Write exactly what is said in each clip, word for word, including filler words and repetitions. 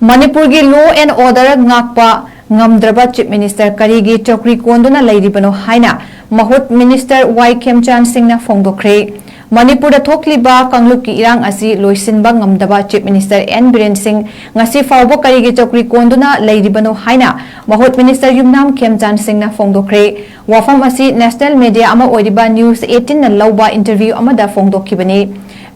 ꯃꯅꯤꯄꯨꯔꯒꯤ law and order ꯉꯥꯛꯄ ꯉꯝꯗ꯭ꯔꯕ Chief Minister ꯀꯔꯤꯒꯤ ꯆꯧꯀ꯭ꯔꯤ ꯀꯣꯟꯗꯨꯅ ꯂꯩꯔꯤꯕꯅꯣ ꯍꯥꯏꯅ ꯃꯍꯨꯠ Minister ꯋꯥꯏ ꯈꯦꯝꯆꯥꯟ ꯁꯤꯡꯅ ꯐꯣꯡꯗꯣꯛꯈ꯭ꯔꯦ꯫ ꯃꯅꯤꯄꯨꯔꯗ ꯊꯣꯛꯂꯤꯕ ꯀꯥꯡꯂꯨꯞꯀꯤ ꯏꯔꯥꯡ ꯑꯁꯤ ꯂꯣꯏꯁꯤꯟꯕ ꯉꯝꯗꯕ Chief Minister ꯑꯦꯟ ꯕꯤꯔꯦꯟ ꯁꯤꯡ ꯉꯁꯤ ꯐꯥꯎꯕ ꯀꯔꯤꯒꯤ ꯆꯧꯀ꯭ꯔꯤ ꯀꯣꯟꯗꯨꯅ ꯂꯩꯔꯤꯕꯅꯣ ꯍꯥꯏꯅ ꯃꯍꯨꯠ Minister ꯌꯨꯝꯅꯥꯝ ꯈꯦꯝꯆꯥꯟ ꯁꯤꯡꯅ ꯐꯣꯡꯗꯣꯛꯈ꯭ꯔꯦ꯫ ꯋꯥꯐꯝ ꯑꯁꯤ national media ꯑꯃ ꯑꯣꯏꯔꯤꯕ News eighteen ꯅ ꯂꯧꯕ interview ꯑꯃꯗ ꯐꯣꯡꯗꯣꯛꯈꯤꯕꯅꯤ꯫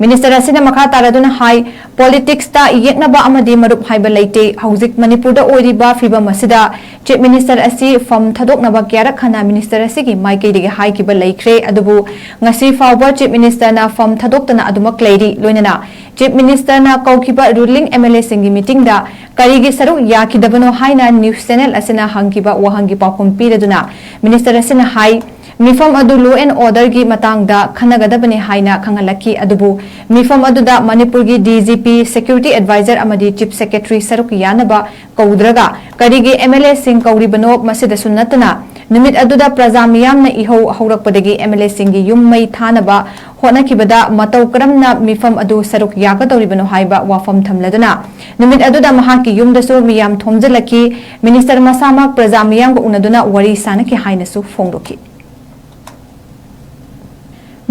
Minister ꯑꯁꯤꯅ ꯃꯈꯥ ꯇꯥꯔꯗꯨꯅ ꯍꯥꯏ, politics ꯇ ꯌꯦꯛꯅꯕ ꯑꯃꯗꯤ ꯃꯔꯨꯞ ꯍꯥꯏꯕ ꯂꯩꯇꯦ꯫ ꯍꯧꯖꯤꯛ ꯃꯅꯤꯄꯨꯔꯗ ꯑꯣꯏꯔꯤꯕ ꯐꯤꯕꯝ ꯑꯁꯤꯗ Chief Minister ꯑꯁꯤ ꯐꯝ ꯊꯥꯗꯣꯛꯅꯕ ꯀꯌꯥꯔꯛ ꯍꯟꯅ Minister ꯑꯁꯤꯒꯤ ꯃꯥꯏꯀꯩꯗꯒꯤ ꯍꯥꯏꯈꯤꯕ ꯂꯩꯈ꯭ꯔꯦ, ꯑꯗꯨꯕꯨ ꯉꯁꯤ ꯐꯥꯎꯕ Chief Minister ꯅ ꯐꯝ ꯊꯥꯗꯣꯛꯇꯅ ꯑꯗꯨꯃꯛ ꯂꯩꯔꯤ꯫ ꯂꯣꯏꯅꯅ Chief Minister ꯅ ꯀꯧꯈꯤꯕ ruling M L A ꯁꯤꯡꯒꯤ meeting ꯗ ꯀꯔꯤꯒꯤ ꯁꯔꯨꯛ ꯌꯥꯈꯤꯗꯕꯅꯣ ꯍꯥꯏꯅ News Channel ꯑꯁꯤꯅ ꯍꯪꯈꯤꯕ ꯋꯥꯍꯪꯒꯤ ꯄꯥꯎꯈꯨꯝ ꯄꯤꯔꯗꯨꯅ Minister ꯑꯁꯤꯅ ꯍꯥꯏ, ꯃꯤꯐꯝ ꯑꯗꯨ law and order ꯒꯤ ꯃꯇꯥꯡꯗ ꯈꯟꯅꯒꯗꯕꯅꯤ ꯍꯥꯏꯅ ꯈꯪꯍꯜꯂꯛꯈꯤ, ꯑꯗꯨꯕꯨ ꯃꯤꯐꯝ ꯑꯗꯨꯗ ꯃꯅꯤꯄꯨꯔꯒꯤ D G P, Security Advisor ꯑꯃꯗꯤ Chief Secretary ꯁꯔꯨꯛ ꯌꯥꯅꯕ ꯀꯧꯗ꯭ꯔꯒ ꯀꯔꯤꯒꯤ M L A ꯁꯤꯡ ꯀꯧꯔꯤꯕꯅꯣ? ꯃꯁꯤꯗꯁꯨ ꯅꯠꯇꯅ, ꯅꯨꯃꯤꯠ ꯑꯗꯨꯗ ꯄ꯭ꯔꯖꯥ ꯃꯤꯌꯥꯝꯅ ꯏꯍꯧ ꯍꯧꯔꯛꯄꯗꯒꯤ M L A ꯁꯤꯡꯒꯤ ꯌꯨꯝ ꯃꯩ ꯊꯥꯅꯕ ꯍꯣꯠꯅꯈꯤꯕꯗ ꯃꯇꯧ ꯀꯔꯝꯅ ꯃꯤꯐꯝ ꯑꯗꯨ ꯁꯔꯨꯛ ꯌꯥꯒꯗꯧꯔꯤꯕꯅꯣ ꯍꯥꯏꯕ ꯋꯥꯐꯝ ꯊꯝꯂꯗꯨꯅ, ꯅꯨꯃꯤꯠ ꯑꯗꯨꯗ ꯃꯍꯥꯛꯀꯤ ꯌꯨꯝꯗꯁꯨ ꯃꯤꯌꯥꯝ ꯊꯣꯝꯖꯤꯜꯂꯛꯈꯤ꯫ Minister ꯃꯁꯥꯃꯛ ꯄ꯭ꯔꯖꯥ ꯃꯤꯌꯥꯝꯒ ꯎꯅꯗꯨꯅ ꯋꯥꯔꯤ ꯁꯥꯅꯈꯤ ꯍꯥꯏꯅꯁꯨ ꯐꯣꯡꯗꯣꯛꯈꯤ꯫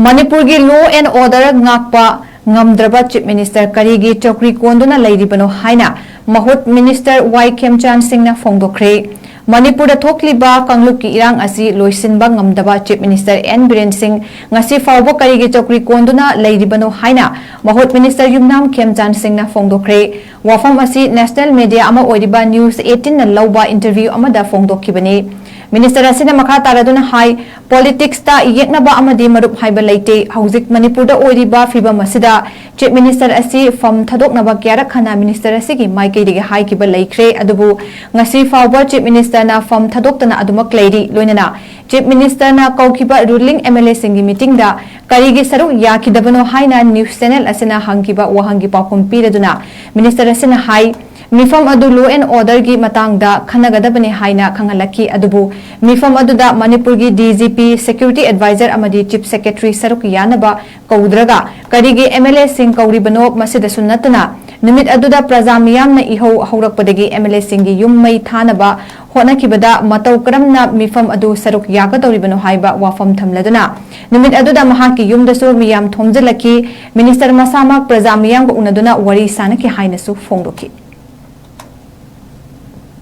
ꯃꯅꯤꯄꯨꯔꯒꯤ law and order ꯉꯥꯛꯄ ꯉꯝꯗ꯭ꯔꯕ Chief Minister ꯀꯔꯤꯒꯤ ꯆꯧꯀ꯭ꯔꯤ ꯀꯣꯟꯗꯨꯅ ꯂꯩꯔꯤꯕꯅꯣ ꯍꯥꯏꯅ ꯃꯍꯨꯠ Minister ꯋꯥꯏ ꯈꯦꯝꯆꯥꯟ ꯁꯤꯡꯅ ꯐꯣꯡꯗꯣꯛꯈ꯭ꯔꯦ꯫ ꯃꯅꯤꯄꯨꯔꯗ ꯊꯣꯛꯂꯤꯕ ꯀꯥꯡꯂꯨꯞꯀꯤ ꯏꯔꯥꯡ ꯑꯁꯤ ꯂꯣꯏꯁꯤꯟꯕ ꯉꯝꯗꯕ Chief Minister ꯑꯦꯟ ꯕꯤꯔꯦꯟ ꯁꯤꯡ ꯉꯁꯤ ꯐꯥꯎꯕ ꯀꯔꯤꯒꯤ ꯆꯧꯀ꯭ꯔꯤ ꯀꯣꯟꯗꯨꯅ ꯂꯩꯔꯤꯕꯅꯣ ꯍꯥꯏꯅ ꯃꯍꯨꯠ Minister ꯌꯨꯝꯅꯥꯝ ꯈꯦꯝꯆꯥꯟ ꯁꯤꯡꯅ ꯐꯣꯡꯗꯣꯛꯈ꯭ꯔꯦ꯫ ꯋꯥꯐꯝ ꯑꯁꯤ national media ꯑꯃ ꯑꯣꯏꯔꯤꯕ News eighteen ꯅ ꯂꯧꯕ interview ꯑꯃꯗ ꯐꯣꯡꯗꯣꯛꯈꯤꯕꯅꯤ꯫ Minister ꯑꯁꯤꯅ ꯃꯈꯥ ꯇꯥꯔꯗꯨꯅ ꯍꯥꯏ, politics ꯇ ꯌꯦꯛꯅꯕ ꯑꯃꯗꯤ ꯃꯔꯨꯞ ꯍꯥꯏꯕ ꯂꯩꯇꯦ꯫ ꯍꯧꯖꯤꯛ ꯃꯅꯤꯄꯨꯔꯗ ꯑꯣꯏꯔꯤꯕ ꯐꯤꯕꯝ ꯑꯁꯤꯗ Chief Minister ꯑꯁꯤ ꯐꯝ ꯊꯥꯗꯣꯛꯅꯕ ꯀꯌꯥꯔꯛ ꯍꯟꯅ Minister ꯑꯁꯤꯒꯤ ꯃꯥꯏꯀꯩꯗꯒꯤ ꯍꯥꯏꯈꯤꯕ ꯂꯩꯈ꯭ꯔꯦ, ꯑꯗꯨꯕꯨ ꯉꯁꯤ ꯐꯥꯎꯕ Chief Minister ꯅ ꯐꯝ ꯊꯥꯗꯣꯛꯇꯅ ꯑꯗꯨꯃꯛ ꯂꯩꯔꯤ꯫ ꯂꯣꯏꯅꯅ Chief Minister ꯅ ꯀꯧꯈꯤꯕ ruling M L A ꯁꯤꯡꯒꯤ meeting ꯗ ꯀꯔꯤꯒꯤ ꯁꯔꯨꯛ ꯌꯥꯈꯤꯗꯕꯅꯣ ꯍꯥꯏꯅ News Channel ꯑꯁꯤꯅ ꯍꯪꯈꯤꯕ ꯋꯥꯍꯪꯒꯤ ꯄꯥꯎꯈꯨꯝ ꯄꯤꯔꯗꯨꯅ Minister ꯑꯁꯤꯅ ꯍꯥꯏ, ꯃꯤꯐꯝ ꯑꯗꯨ law and order ꯒꯤ ꯃꯇꯥꯡꯗ ꯈꯟꯅꯒꯗꯕꯅꯤ ꯍꯥꯏꯅ ꯈꯪꯍꯜꯂꯛꯈꯤ, ꯑꯗꯨꯕꯨ ꯃꯤꯐꯝ ꯑꯗꯨꯗ ꯃꯅꯤꯄꯨꯔꯒꯤ D G P, Security Advisor ꯑꯃꯗꯤ Chief Secretary ꯁꯔꯨꯛ ꯌꯥꯅꯕ ꯀꯧꯗ꯭ꯔꯒ ꯀꯔꯤꯒꯤ M L A ꯁꯤꯡ ꯀꯧꯔꯤꯕꯅꯣ? ꯃꯁꯤꯗꯁꯨ ꯅꯠꯇꯅ ꯅꯨꯃꯤꯠ ꯑꯗꯨꯗ ꯄ꯭ꯔꯖꯥ ꯃꯤꯌꯥꯝꯅ ꯏꯍꯧ ꯍꯧꯔꯛꯄꯗꯒꯤ MLAꯁꯤꯡꯒꯤ ꯌꯨꯝ ꯃꯩ ꯊꯥꯅꯕ ꯍꯣꯠꯅꯈꯤꯕꯗ ꯃꯇꯧ ꯀꯔꯝꯅ ꯃꯤꯐꯝ ꯑꯗꯨ ꯁꯔꯨꯛ ꯌꯥꯒꯗꯧꯔꯤꯕꯅꯣ ꯍꯥꯏꯕ ꯋꯥꯐꯝ ꯊꯝꯂꯗꯨꯅ, ꯅꯨꯃꯤꯠ ꯑꯗꯨꯗ ꯃꯍꯥꯛꯀꯤ ꯌꯨꯝꯗꯁꯨ ꯃꯤꯌꯥꯝ ꯊꯣꯝꯖꯤꯜꯂꯛꯈꯤ꯫ ꯃꯤꯅꯤꯁꯇꯔ ꯃꯁꯥꯃꯛ ꯄ꯭ꯔꯖꯥ ꯃꯤꯌꯥꯝꯒ ꯎꯅꯗꯨꯅ ꯋꯥꯔꯤ ꯁꯥꯅꯈꯤ ꯍꯥꯏꯅꯁꯨ ꯐꯣꯡꯗꯣꯛꯈꯤ꯫